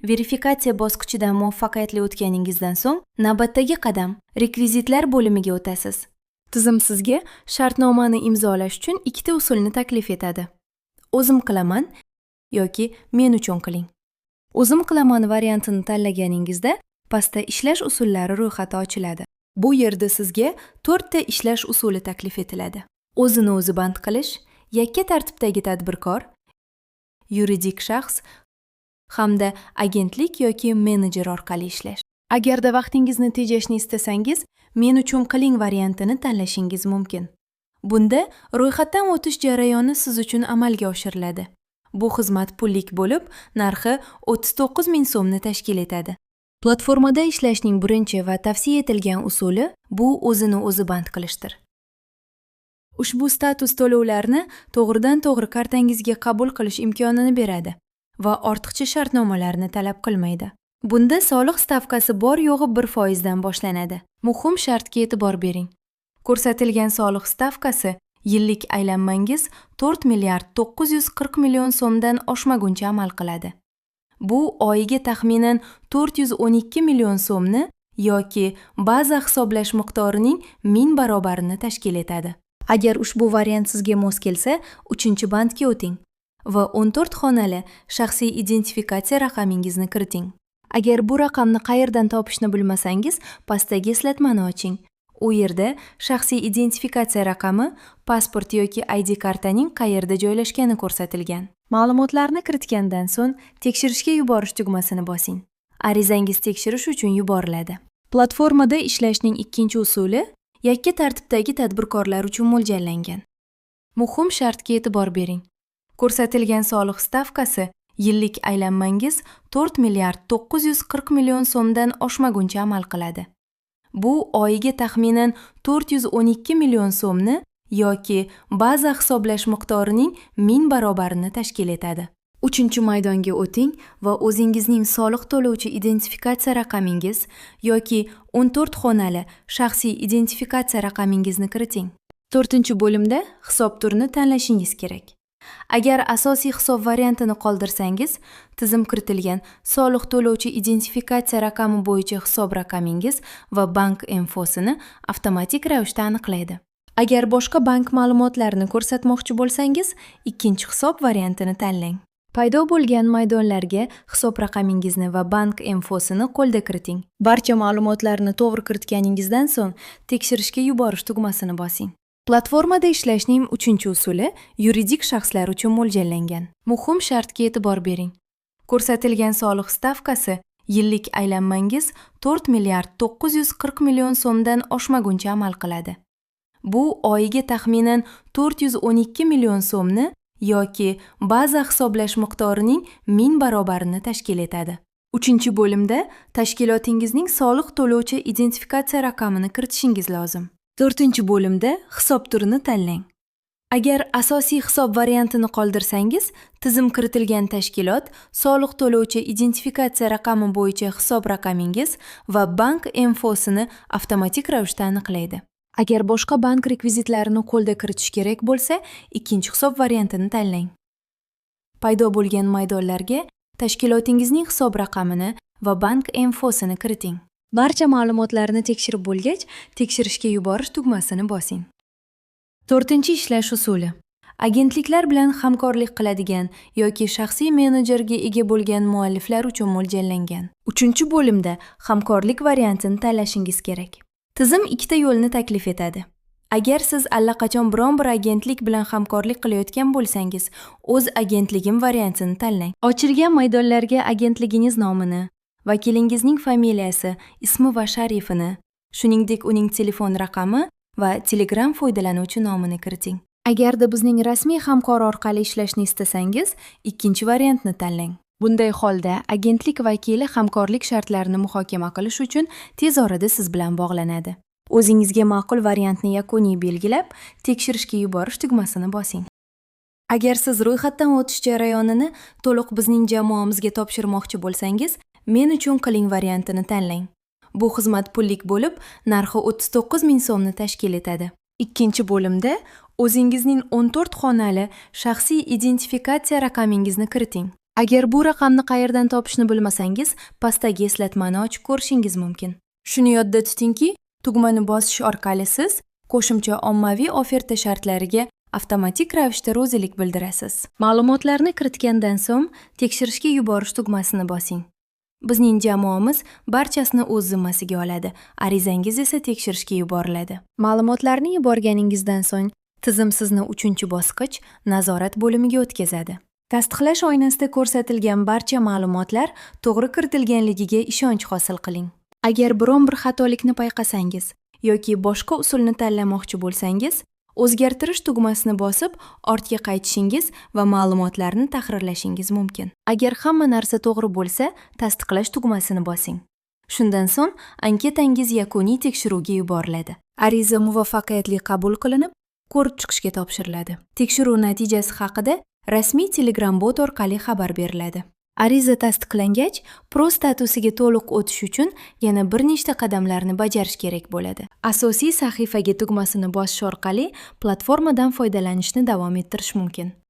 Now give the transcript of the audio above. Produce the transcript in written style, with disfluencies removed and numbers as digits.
Verifikatsiya bosqichidan muvaffaqiyatli o'tganingizdan so'ng navbatdagi qadam, rekvizitlar bo'limiga o'tasiz. Tizim sizga shartnomani imzolash uchun ikkita usulni taklif etadi: "O'zim qilaman" yoki "Men uchun qiling". "O'zim qilaman" variantini tanlaganingizda pastda ishlash usullari ro'yxati ochiladi. Bu yerda sizga to'rtta ishlash usuli taklif etiladi: O'zini o'zi band qilish, yakka tartibdagi tadbirkor, yuridik shaxs hamda agentlik yoki menejer orqali ishlash. Agarda vaqtingizni tejashni istasangiz, "Men uchun qiling" variantini tanlashingiz mumkin. Bunda ro'yxatdan o'tish jarayoni siz uchun amalga oshiriladi. Bu xizmat pullik bo'lib, narxi 39 ming so'mni tashkil etadi. Platformada ishlashning birinchi va tavsiya etilgan usuli bu o'zini o'zi band qilishdir. Ushbu status to'lovlarni to'g'ridan to'g'ri kartangizga qabul qilish imkonini beradi va ortiqcha shartnomalarni talab qilmaydi. Bunda soliq stavkasi bor yo'g'i 1% dan boshlanadi. Muhim shartga e'tibor bering. Ko'rsatilgan soliq stavkasi yillik aylanmangiz 4 milliard 940 million so'mdan oshmaguncha amal qiladi. Bu oyiga taxminan 412 million so'mni yoki baza hisoblash miqdorining 1000 barobarini tashkil etadi. Agar ushbu variant sizga mos kelsa, uchinchi bandga o'ting va 14 xonali shaxsiy identifikatsiya raqamingizni kiriting. Agar bu raqamni qayerdan topishni bilmasangiz, pastdagi eslatmani oching. U yerda shaxsiy identifikatsiya raqami pasport yoki ID kartaning qayerda joylashgani ko'rsatilgan. Ma'lumotlarni kiritgandan so'ng "Tekshirishga yuborish" tugmasini bosing. Arizangiz tekshirish uchun yuboriladi. Platformada ishlashning ikkinchi usuli yakka tartibdagi tadbirkorlar uchun mo'ljallangan. Muhim shartga e'tibor bering. Ko'rsatilgan soliq stavkasi yillik aylanmangiz 4 milliard 940 million so'mdan oshmaguncha amal qiladi. Bu oyiga taxminan 412 million so'mni yoki baza hisoblash miqdorining 1000 barobarini tashkil etadi. Uchinchi maydonga o'ting va o'zingizning soliq to'lovchi identifikatsiya raqamingiz yoki 14 xonali shaxsiy identifikatsiya raqamingizni kiriting. To'rtinchi bo'limda hisob turini tanlashingiz kerak. Agar asosiy hisob variantini qoldirsangiz, tizim kiritilgan soliq to'lovchi identifikatsiya raqami bo'yicha hisob raqamingiz va bank МФОsini avtomatik ravishda aniqlaydi. Agar boshqa bank ma'lumotlarini ko'rsatmoqchi bo'lsangiz, ikkinchi hisob variantini tanlang. Paydo bo'lgan maydonlarga hisob raqamingizni va bank МФОsini qo'lda kiriting. Barcha ma'lumotlarni to'g'ri kiritganingizdan so'ng "Tekshirishga yuborish" tugmasini bosing. Platformada ishlashning uchinchi usuli yuridik shaxslar uchun mo'ljallangan. Muhim shartga e'tibor bering. Ko'rsatilgan soliq stavkasi yillik aylanmangiz 4 milliard 940 million so'mdan oshmaguncha amal qiladi. Bu oyiga taxminan 412 million so'mni yoki baza hisoblash miqdorining 1000 barobarini tashkil etadi. Uchinchi bo'limda tashkilotingizning soliq to'lovchi identifikatsiya raqamini kiritishingiz lozim. To'rtinchi bo'limda hisob turini tanlang. Agar asosiy hisob variantini qoldirsangiz, tizim kiritilgan tashkilot soliq to'lovchi identifikatsiya raqami bo'yicha hisob raqamingiz va bank МФОsini avtomatik ravishda aniqlaydi. Agar boshqa bank rekvizitlarini qo'lda kiritish kerak bo'lsa, ikkinchi hisob variantini tanlang. Paydo bo'lgan maydonlarga tashkilotingizning hisob raqamini va bank МФОsini kiriting. Barcha ma'lumotlarni tekshirib bo'lgach, "Tekshirishga yuborish" tugmasini bosing. To'rtinchi ishlash usuli agentliklar bilan hamkorlik qiladigan yoki shaxsiy menejerga ega bo'lgan mualliflar uchun mo'ljallangan. Uchinchi bo'limda hamkorlik variantini tanlashingiz kerak. Tizim ikkita yo'lni taklif etadi. Agar siz allaqachon biron bir agentlik bilan hamkorlik qilayotgan bo'lsangiz, "O'z agentligim" variantini tanlang. Ochilgan maydonlarga agentligingiz nomini, vakilingizning familiyasi, ismi va sharifini, shuningdek uning telefon raqami va Telegram foydalanuvchi nomini kiriting. Agarda bizning rasmiy hamkor orqali ishlashni istasangiz, ikkinchi variantni tanlang. Bunday holda agentlik vakili hamkorlik shartlarini muhokama qilish uchun tez orada siz bilan bog'lanadi. O'zingizga ma'qul variantni yakuniy belgilab, "Tekshirishga yuborish" tugmasini bosing. Agar siz ro'yxatdan o'tish jarayonini to'liq bizning jamoamizga topshirmoqchi bo'lsangiz, "Men uchun qiling" variantini tanlang. Bu xizmat pullik bo'lib, narxi 39 ming so'mni tashkil etadi. Ikkinchi bo'limda o'zingizning 14 xonali shaxsiy identifikatsiya raqamingizni kiriting. Agar bu raqamni qayerdan topishni bilmasangiz, pastdagi eslatmani ochib ko'rishingiz mumkin. Shuni yodda tutingki, tugmani bosish orqali siz qo'shimcha ommaviy oferta shartlariga avtomatik ravishda rozilik bildirasiz. Ma'lumotlarni kiritgandan so'ng tekshirishga yuborish tugmasini bosing. Bizning jamoamiz barchasini o'z zimmasiga oladi, arizangiz esa tekshirishga yuboriladi. Ma'lumotlarni yuborganingizdan so'ng tizim sizni 3-bosqich, nazorat bo'limiga o'tkazadi. Tasdiqlash oynasida ko'rsatilgan barcha ma'lumotlar to'g'ri kiritilganligiga ishonch hosil qiling. Agar biron bir xatolikni payqasangiz yoki boshqa usulni tanlamoqchi bo'lsangiz, o'zgartirish tugmasini bosib, ortga qaytishingiz va ma'lumotlarni tahrirlashingiz mumkin. Agar hamma narsa to'g'ri bo'lsa, tasdiqlash tugmasini bosing. Shundan so'ng anketangiz yakuniy tekshiruvga yuboriladi. Ariza muvaffaqiyatli qabul qilinib, ko'rib chiqishga topshiriladi. Tekshiruv natijasi haqida rasmiy Telegram bot orqali xabar beriladi. Ariza tasdiqlangach, Pro statusiga to'liq o'tish uchun yana bir nechta qadamlarni bajarish kerak bo'ladi. Asosiy sahifaga tugmasini bosish orqali platformadan foydalanishni davom ettirish mumkin.